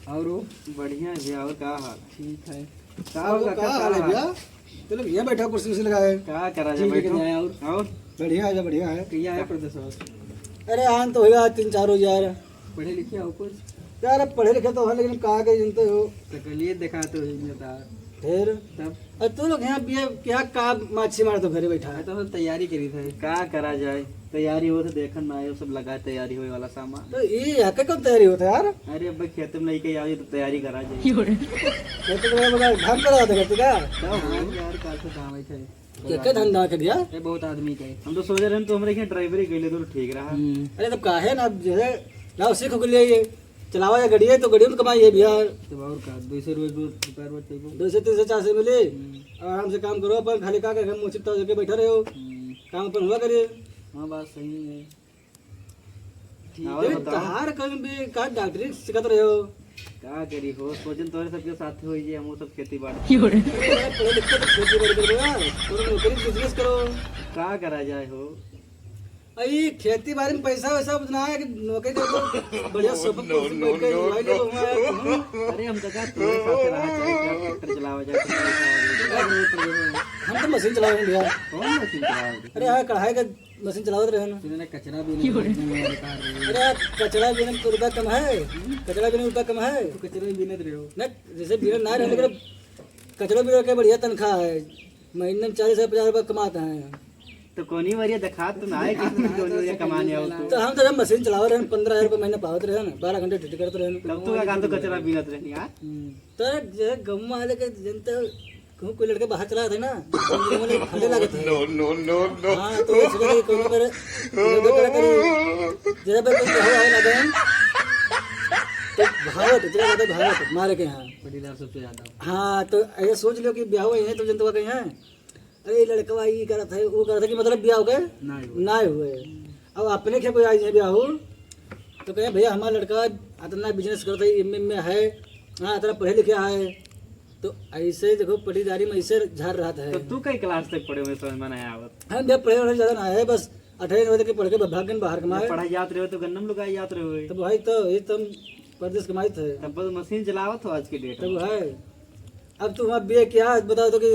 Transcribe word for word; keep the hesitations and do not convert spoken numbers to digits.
और वो? बढ़िया है भैया, और का हाल? ठीक है। का और होगा, का का हाल है हाल? भैया? चलो भैया, बैठा कुर्सी उर्सी लगाए। का करा जाए, ठीक है, बैठो। जाए और? और? बढ़िया है, बढ़िया है। कहिया आए परदेसवा से? अरे, आन तो हुआ तीन चार रोज यार। पढ़े लिखे हो कुछ? यार, अब पढ़े लिखे तो है, लेकिन का के जनते हो। तो कलिए देखा तो ही नहीं था। फिर? तब? और तू लोग यहाँ बिया, यहाँ का माछी मारत हो घरे बैठा? मैं तो तैयारी करी था। का करा जाए, तैयारी हो तो देखन ना आयो, सब लगा है तैयारी होए वाला सामान। तो ये यहाँ के कौन तैयारी होता है यार? अरे अब खेत में नहीं कहीं आओ, ये तो तैयारी करा जाए। खेत में बड़ा धान करा होता करते का? तब हो यार, काल से काम है थे। के, के धंधा के भैया? ये बहुत आदमी के। हम तो सोचे रहे तो हमरे यहाँ ड्राइवरी के लिए तो ठीक रहा। हम्म। अरे तब काहे ना, अब जो है, लाओ सीख के लिए ये चलावा या गड़िया तो गड़िया में कमाई है भैया। तब और का, दो सौ रोज, रोज, रुपया रोज चाहिए। दो सौ, तीन सौ, चार सौ मिले, हम्म। आराम से काम करो अपन, खाली का करके मुँह चिपटा करके बैठा रहे हो, हम्म। काम अपन हुआ करे। हाँ, बात सही है। ठीक और है, बताओ। तहार कहीं भी का डॉक्टरी सीखत रहे हो? का करी हो, सोचन तोरे सबके साथ हो जे, हम सब खेती बाड़ी। क्यों रे? पढ़े लिखे तो खेती बाड़ी करो यार, कोनो नौकरी बिजनेस करो। का करा जाए हो? अरे खेती बाड़ी में पैसा वैसा ना है कि नौकरी कर दो, बढ़िया सोफा कुर्सी बैठ के enjoy ले लो वहाँ। अरे हम तो का तोरे साथ रहा जाए, क्या ट्रैक्टर चलावा जाए, हम तो मशीन चलावे भैया। कौन मशीन चलावा? अरे हाँ, कढ़ाई का मशीन चलावत रहे ना। तूने कचरा भी नहीं, क्यों रे? अरे यार, कचरा बीने में तो रुपया कम है। हम्म? कचरा बीने में रुपया कम है। तो कचरा भी बीनत रहे हो। ना, जैसे बीने ना रहे, लेकिन कचरा बीने के बढ़िया तनख्वाह है। महीने में चालीस हजार, पचास रुपया कमाता है। तो कौनी वरिया दिखा तो ना है कि तुम कौनी वरिया कमाने आओ तो। तो हम तो जब मशीन चलावत रहे, पन्द्रह हजार रुपया महीना पावत रहे ना, बारह घंटे ड्यूटी करत रहे ना। तब तो का काम तो कचरा बीनत रहे यार। हम्म। तो जैसे गाँव वाले के जनते हो, कहूँ कोई लड़के बाहर चला थे ना, तो उन्हें फटे लागत है। No, no, no, no। हाँ, तो ये सोचा कि कौन पर इधर उधर करा करी। जरा पर कोई कहू आवे लगे हैं, तो भावत, इतना ज्यादा भावत, मारे के यहाँ। पटीदार सबसे ज्यादा। हाँ, तो ऐसे सोच लो कि ब्याह हुआ है, तो जनता कहीं है, "अरे, ये लड़कवा ये करत है, वो करत है," कि मतलब ब्याह हो गए? ना हुए। ना हुए। अब अपने के कोई आई है ब्याह हो, तो कहे, "भैया, हमारा लड़का इतना बिजनेस करता है, एमए में है, हाँ, इतना पढ़े लिखे है।" तो ऐसे देखो, पटीदारी में ऐसे झार रहा था। तो तू कई क्लास तक पढ़े हुए, समझ में नहीं आवत? हम भैया पढ़े वढ़े ज्यादा ना है, बस अठारह नंबर तक पढ़ के भाग गए बाहर कमाए। पढ़ाई जात रहे हो तो गन्नम लुकाई जात रहे हो। तो भाई, तो ये तुम परदेस कमाई थे। तब बस मशीन चलावत हो आज के डेट तब में। है। अब तू वहाँ बीए क्या बताओ तो कि